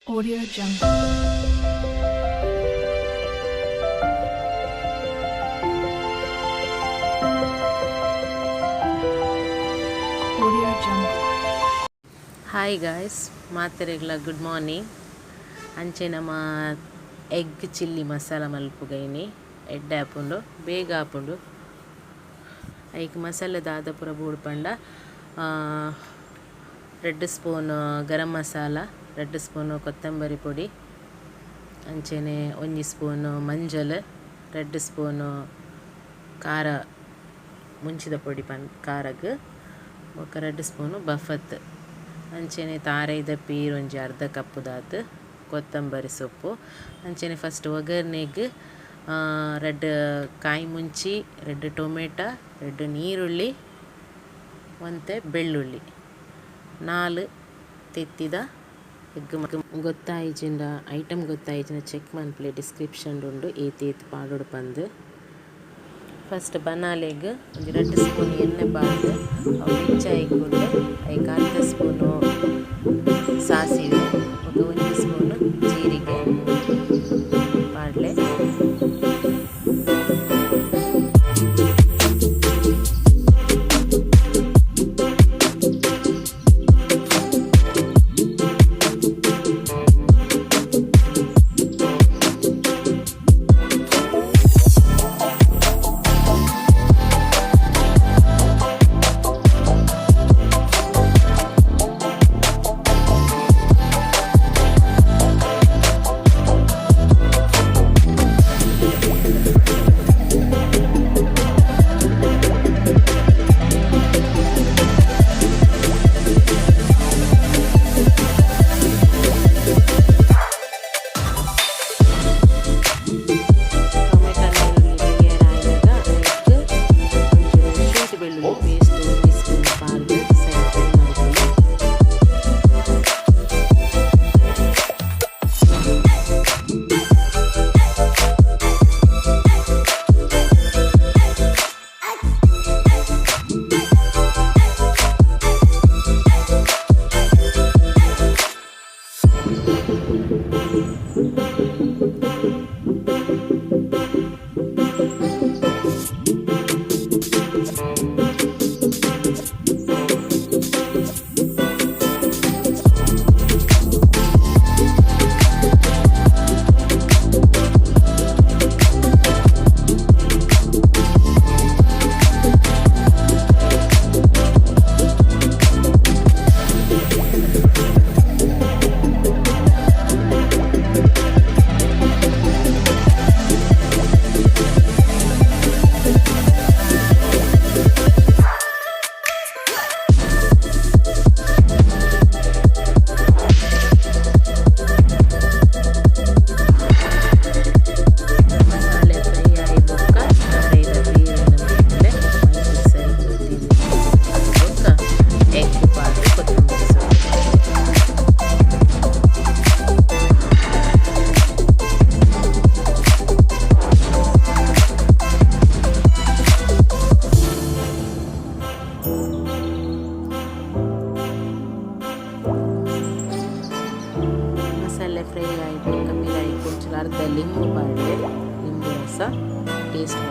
Audio Jungle. Audio Jungle. Hi guys, ಮಾತೆರೆಗ್ಲ good morning. ಅಂಚೆ ನಮ್ಮ egg chilli masala ಮಲ್ಪುಗೈನಿ. ಎಡ್ಡೆ ಆಪುಂಡು, ಬೇಗ ಆಪುಂಡು. ಐಕ್ ಮಸಾಲೆ ದಾದ ಪೂರ ಬೋಡು ಪಂಡ, 2 ಸ್ಪೂನ್ ಗರಂ ಮಸಾಲ, 2 ಸ್ಪೂನ್ ಕೊತ್ತಂಬರಿ ಪೊಡಿ, ಅಂಚೆನೆ 1 ಸ್ಪೂನ್ ಮಂಜಲ್, 2 ಸ್ಪೂನ್ ಖಾರ ಮುಂಚಿದ ಪೊಡಿ ಪನ್ ಖಾರಗ್, ಬೊಕ್ಕ 2 ಸ್ಪೂನು ಬಫತ್, ಅಂಚೆನೆ ತಾರಾಯಿದ ಪೀರ್ ಒಂಜಿ ಅರ್ಧ ಕಪ್ಪುದಾತ್, ಕೊತ್ತಂಬರಿ ಸೊಪ್ಪು. ಅಂಚೆನೆ ಫಸ್ಟ್ ಒಗ್ಗರ್ನೆಗ್ 2 ಕಾಯಿ ಮುಂಚಿ, 2 ಟೊಮೆಟ, 2 ನೀರುಳ್ಳಿ, ಒಂತೆ ಬೆಳ್ಳುಳ್ಳಿ, 4 ತೆತ್ತಿದ ಎಗ್. ಗೊತ್ತಾಯಿಜಿಂಡ, ಐಟಮ್ ಗೊತ್ತಾಯಿಜಿಂಡ ಚೆಕ್ ಮನ್ಪುಲೆ, ಡಿಸ್ಕ್ರಿಪ್ಷನ್ ಉಂಡು ಏತ್ ಏತ್ ಪಾಡೊಡು ಪಂದ್. ಫಸ್ಟ್ ಬನಾಲೆಗ್ ಒಂಜಿ 2 ಸ್ಪೂನ್ ಎಣ್ಣೆ ಪಾಡ್ದ್ ಅವು ಬೆಚ್ಚ ಆಯಿ ಐಕ್ ಅರ್ಧ ಸ್ಪೂನು ಸಾಸಿವೆ ಬೊಕ 1 ಸ್ಪೂನ್ ಜೀರಿಗೆ ಪಾಡ್ಲೆ. ಟೊಮೆಟೊ ನೀರುಳ್ಳಿ ಬೇಯೆರೆ ಆಯಿನಗ ಐಕ್ ಒಂಚೂರು ಶುಂಠಿ ಬೆಳ್ಳುಳ್ಳಿ ಪೇಸ್ಟ್ 1 ಸ್ಪೂನ್ ಪಾಡ್ದ್ ಸರಿ ಫ್ರೈ ಮನ್ಪೊಲಿ. ಮಸಾಲೆ ಫ್ರೈ ಆಯಿ ಬೊಕ್ಕ ತಾರಾಯಿದ ಪೀರಿನ್ ಮನ್ಪುಲೆ. ಮಂತ್ ಸರಿ ಬೊಕ್ಕ ಎಗ್ ಪಾಡ್ದ್ ಕೊತ್ತಂಬರಿ ಸೊಪ್ಪು ಪಾಡ್ಲೆ. ಮಸಾಲೆ ಫ್ರೈ ಆಯಿ ಬೊಕ್ಕ ಪಿರಯಿ ಒಂಚೂರು ಅರ್ಧ ಲಿಂಬು ಪಾಡ್ಲೆ, ಲಿಂಬು ರಸ ಟೇಸ್ಟ್.